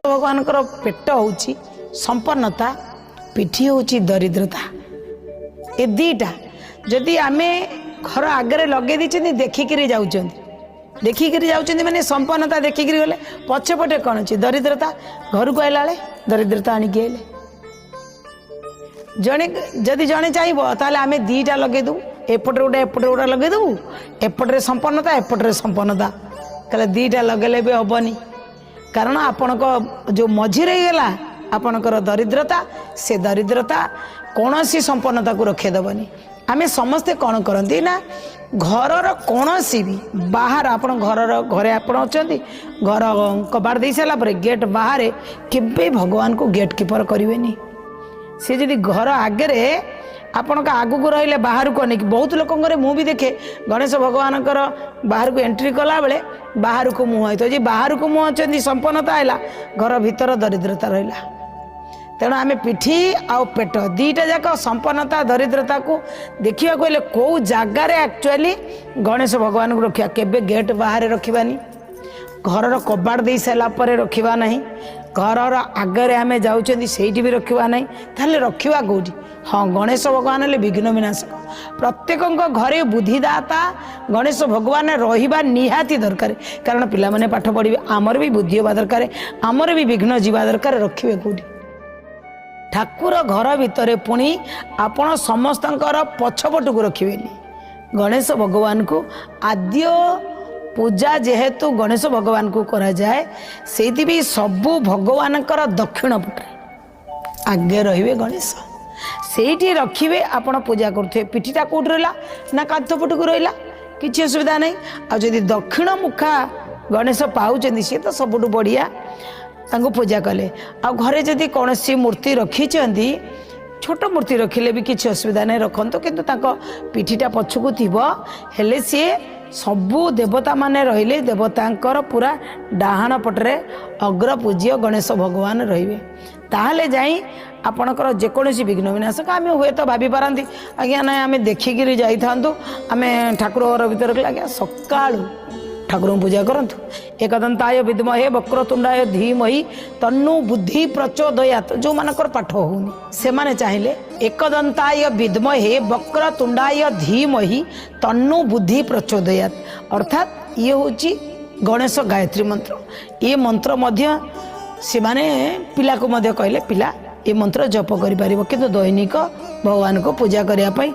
ଭଗବାନଙ୍କର ପେଟ ହେଉଛି ସମ୍ପନ୍ନତା, ପିଠି ହେଉଛି ଦରିଦ୍ରତା। ଏ ଦୁଇଟା ଯଦି ଆମେ ଘର ଆଗରେ ଲଗେଇ ଦେଇଛନ୍ତି, ଦେଖିକିରି ଯାଉଛନ୍ତି, ଦେଖିକିରି ଯାଉଛନ୍ତି, ମାନେ ସମ୍ପନ୍ନତା ଦେଖିକିରି ଗଲେ, ପଛପଟେ କ'ଣ ଅଛି? ଦରିଦ୍ରତା। ଘରକୁ ଆଇଲା ବେଳେ ଦରିଦ୍ରତା ଆଣିକି ଆଇଲେ। ଜଣେ ଯଦି ଜଣେ ଚାହିଁବ, ତାହେଲେ ଆମେ ଦୁଇଟା ଲଗେଇଦେବୁ, ଏପଟରେ ଗୋଟେ, ଏପଟରେ ଗୋଟେ ଲଗେଇଦେବୁ, ଏପଟରେ ସମ୍ପନ୍ନତା, ଏପଟରେ ସମ୍ପନ୍ନତା। ତାହେଲେ ଦୁଇଟା ଲଗେଇଲେ ବି ହେବନି, କାରଣ ଆପଣଙ୍କ ଯେଉଁ ମଝିରେ ହେଇଗଲା ଆପଣଙ୍କର ଦରିଦ୍ରତା, ସେ ଦରିଦ୍ରତା କୌଣସି ସମ୍ପନ୍ନତାକୁ ରଖେଇଦେବନି। ଆମେ ସମସ୍ତେ କ'ଣ କରନ୍ତି ନା, ଘରର କୌଣସି ବି ବାହାର, ଆପଣ ଘରର ଘରେ ଆପଣ ଅଛନ୍ତି, ଘର କବାଟ ଦେଇ ସାରିଲା ପରେ ଗେଟ୍ ବାହାରେ କେବେ ଭଗବାନଙ୍କୁ ଗେଟ୍ କିପର କରିବେନି। ସେ ଯଦି ଘର ଆଗରେ ଆପଣଙ୍କ ଆଗକୁ ରହିଲେ, ବାହାରକୁ ଅନେଇକି, ବହୁତ ଲୋକଙ୍କର ମୁଁ ବି ଦେଖେ, ଗଣେଶ ଭଗବାନଙ୍କର ବାହାରକୁ ଏଣ୍ଟ୍ରି କଲାବେଳେ ବାହାରକୁ ମୁହଁ ହେଇଥିବ। ଯେ ବାହାରକୁ ମୁହଁ ଅଛନ୍ତି, ସମ୍ପନ୍ନତା ହେଲା, ଘର ଭିତର ଦରିଦ୍ରତା ରହିଲା। ତେଣୁ ଆମେ ପିଠି ଆଉ ପେଟ ଦୁଇଟା ଯାକ ସମ୍ପନ୍ନତା ଦରିଦ୍ରତାକୁ ଦେଖିବାକୁ ହେଲେ କେଉଁ ଜାଗାରେ ଆକ୍ଚୁଆଲି ଗଣେଶ ଭଗବାନଙ୍କୁ ରଖିବା? କେବେ ଗେଟ୍ ବାହାରେ ରଖିବାନି, ଘରର କବାଟ ଦେଇ ସାରିଲା ପରେ ରଖିବା ନାହିଁ, ଘରର ଆଗରେ ଆମେ ଯାଉଛନ୍ତି ସେଇଠି ବି ରଖିବା ନାହିଁ। ତାହେଲେ ରଖିବା କେଉଁଠି? ହଁ, ଗଣେଶ ଭଗବାନ ହେଲେ ବିଘ୍ନ ବିନାଶକ। ପ୍ରତ୍ୟେକଙ୍କ ଘରେ ବୁଦ୍ଧିଦାତା ଗଣେଶ ଭଗବାନ ରହିବା ନିହାତି ଦରକାର, କାରଣ ପିଲାମାନେ ପାଠ ପଢ଼ିବେ, ଆମର ବି ବୁଦ୍ଧି ହେବା ଦରକାର, ଆମର ବି ବିଘ୍ନ ଯିବା ଦରକାର। ରଖିବେ କେଉଁଠି? ଠାକୁର ଘର ଭିତରେ ପୁଣି ଆପଣ ସମସ୍ତଙ୍କର ପଛପଟକୁ ରଖିବେନି ଗଣେଶ ଭଗବାନଙ୍କୁ। ଆଦ୍ୟ ପୂଜା ଯେହେତୁ ଗଣେଶ ଭଗବାନଙ୍କୁ କରାଯାଏ, ସେଇଥିପାଇଁ ସବୁ ଭଗବାନଙ୍କର ଦକ୍ଷିଣ ପଟରେ ଆଗେ ରହିବେ ଗଣେଶ। ସେଇଠି ରଖିବେ, ଆପଣ ପୂଜା କରୁଥିବେ। ପିଠିଟା କେଉଁଠି ରହିଲା ନା କାନ୍ଥ ପଟକୁ ରହିଲା, କିଛି ଅସୁବିଧା ନାହିଁ। ଆଉ ଯଦି ଦକ୍ଷିଣ ମୁଖା ଗଣେଶ ପାଉଛନ୍ତି, ସିଏ ତ ସବୁଠୁ ବଢ଼ିଆ, ତାଙ୍କୁ ପୂଜା କଲେ। ଆଉ ଘରେ ଯଦି କୌଣସି ମୂର୍ତ୍ତି ରଖିଛନ୍ତି, ଛୋଟ ମୂର୍ତ୍ତି ରଖିଲେ ବି କିଛି ଅସୁବିଧା ନାହିଁ, ରଖନ୍ତୁ, କିନ୍ତୁ ତାଙ୍କ ପିଠିଟା ପଛକୁ ଥିବ। ହେଲେ ସିଏ ସବୁ ଦେବତାମାନେ ରହିଲେ ଦେବତାଙ୍କର ପୁରା ଡାହାଣ ପଟରେ ଅଗ୍ର ପୂଜ୍ୟ ଗଣେଶ ଭଗବାନ ରହିବେ, ତାହେଲେ ଯାଇ ଆପଣଙ୍କର ଯେକୌଣସି ବିଘ୍ନ ବିନାଶକ। ଆମେ ହୁଏତ ଭାବିପାରନ୍ତି, ଆଜ୍ଞା ନାଇଁ, ଆମେ ଦେଖିକିରି ଯାଇଥାନ୍ତୁ, ଆମେ ଠାକୁର ଘର ଭିତରେ ରଖିଲେ। ଆଜ୍ଞା, ସକାଳୁ ଠାକୁରଙ୍କୁ ପୂଜା କରନ୍ତୁ। ଏକଦନ୍ତାୟ ବିଦ୍ମହେ ବକ୍ରତୁଣ୍ଡାୟ ଧୀମହି ତନ୍ନୁ ବୁଦ୍ଧି ପ୍ରଚୋଦୟାତ। ଯେଉଁମାନଙ୍କର ପାଠ ହେଉନି, ସେମାନେ ଚାହିଁଲେ ଏକଦନ୍ତାୟ ବିଦ୍ମହେ ବକ୍ରତୁଣ୍ଡାୟ ଧୀମହି ତନ୍ନୁ ବୁଦ୍ଧି ପ୍ରଚୋଦୟାତ, ଅର୍ଥାତ୍ ଇଏ ହେଉଛି ଗଣେଶ ଗାୟତ୍ରୀ ମନ୍ତ୍ର। ଏ ମନ୍ତ୍ର ମଧ୍ୟ ସେମାନେ ପିଲାକୁ ମଧ୍ୟ କହିଲେ ପିଲା ଏ ମନ୍ତ୍ର ଜପ କରିପାରିବ, କିନ୍ତୁ ଦୈନିକ ଭଗବାନଙ୍କୁ ପୂଜା କରିବା ପାଇଁ।